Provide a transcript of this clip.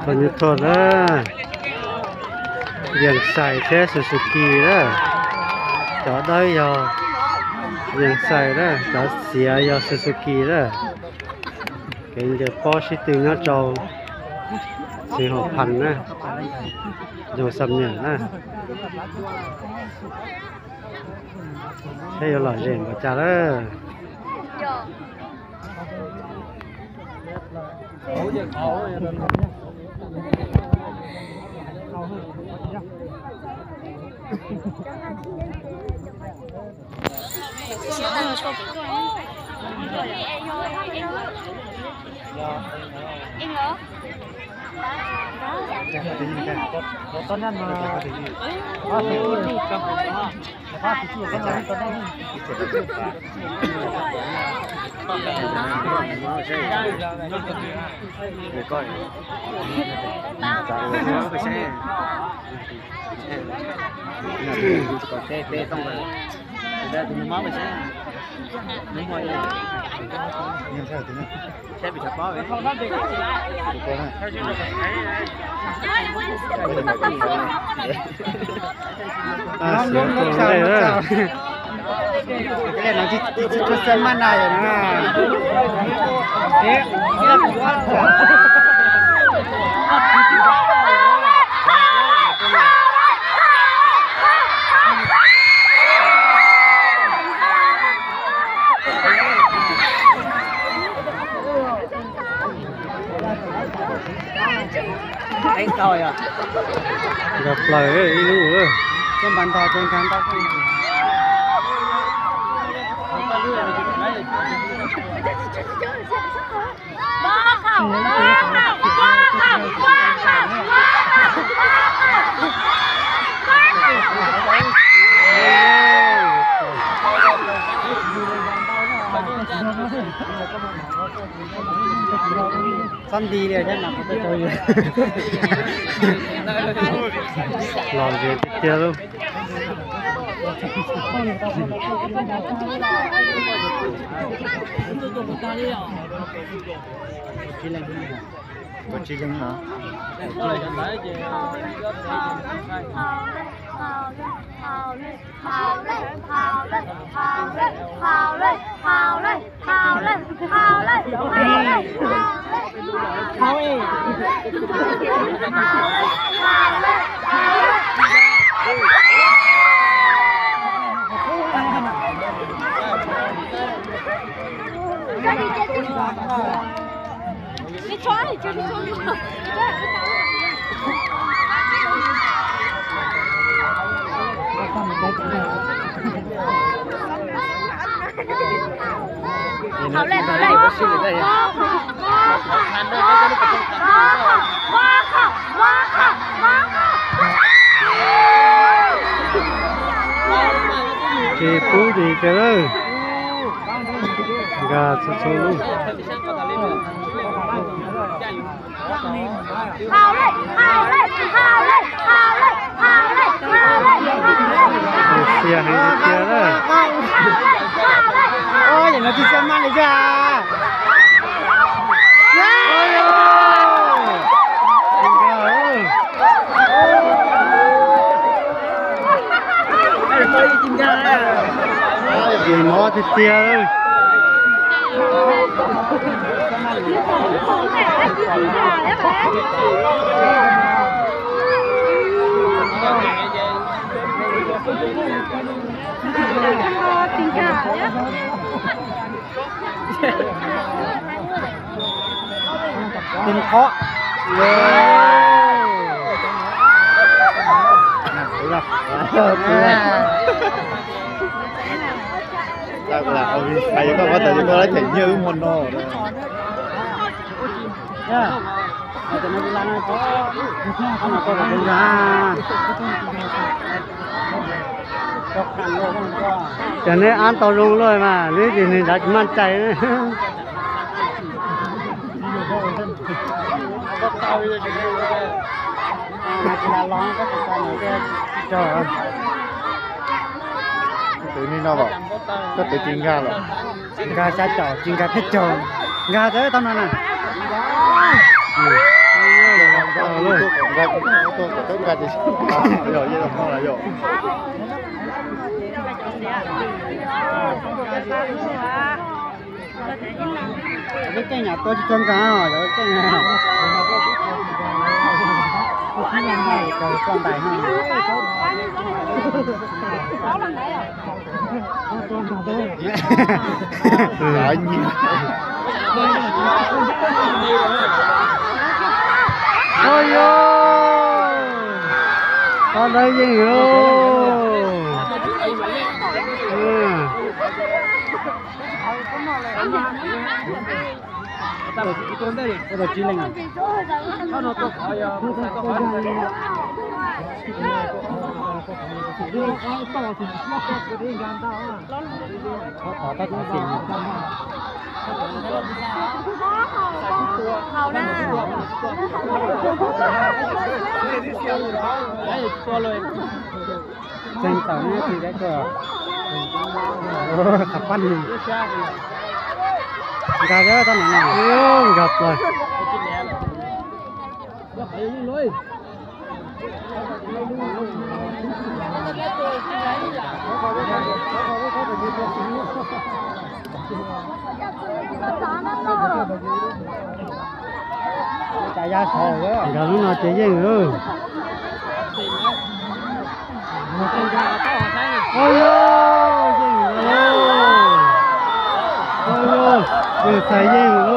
Tus nyuj thuam na, Yees Xais thiab Suzuki na. Cov dawb yog Yees Xais na, cov xiav yog Suzuki na. Kev ncaws pob sib tw nyob rau tsev hauv Phas na, zoo xam nyam na. Saib yuav lom zem npaum cas lawm. Nkag plaws ib lub. Txhob nti li thiab mas kuv twb tau yus. Los zem tiag tiag lauj. Koj tsis leej no. Tsis pub li tiag lawm. Nkag txhua txhua lub. Xiam heev tiag tiag na. Ua no tsis xiam maj li cas. Tsis mob tiag tiag. Tus qhov Cov neb ab tau zoo luaj mas, neb ces nws nrad tsis maj cai. Tus no los, koj tus tsis nkag los. Nkag xya caum tsis nkag peb caug, nkag tau tau no na. Lub keej nyam tua tsis tshua nkag os, lub keej. Tua ntais. Ua yog, tau dawb yeej lauj. Txeeg tawm no tsis deb kawg. Qhov pab nus. Nkag tau no, nkag plaws. Nkag lub no ces yeej lawm. Ua yog, yeej lawm. Ua yog, txais yeej.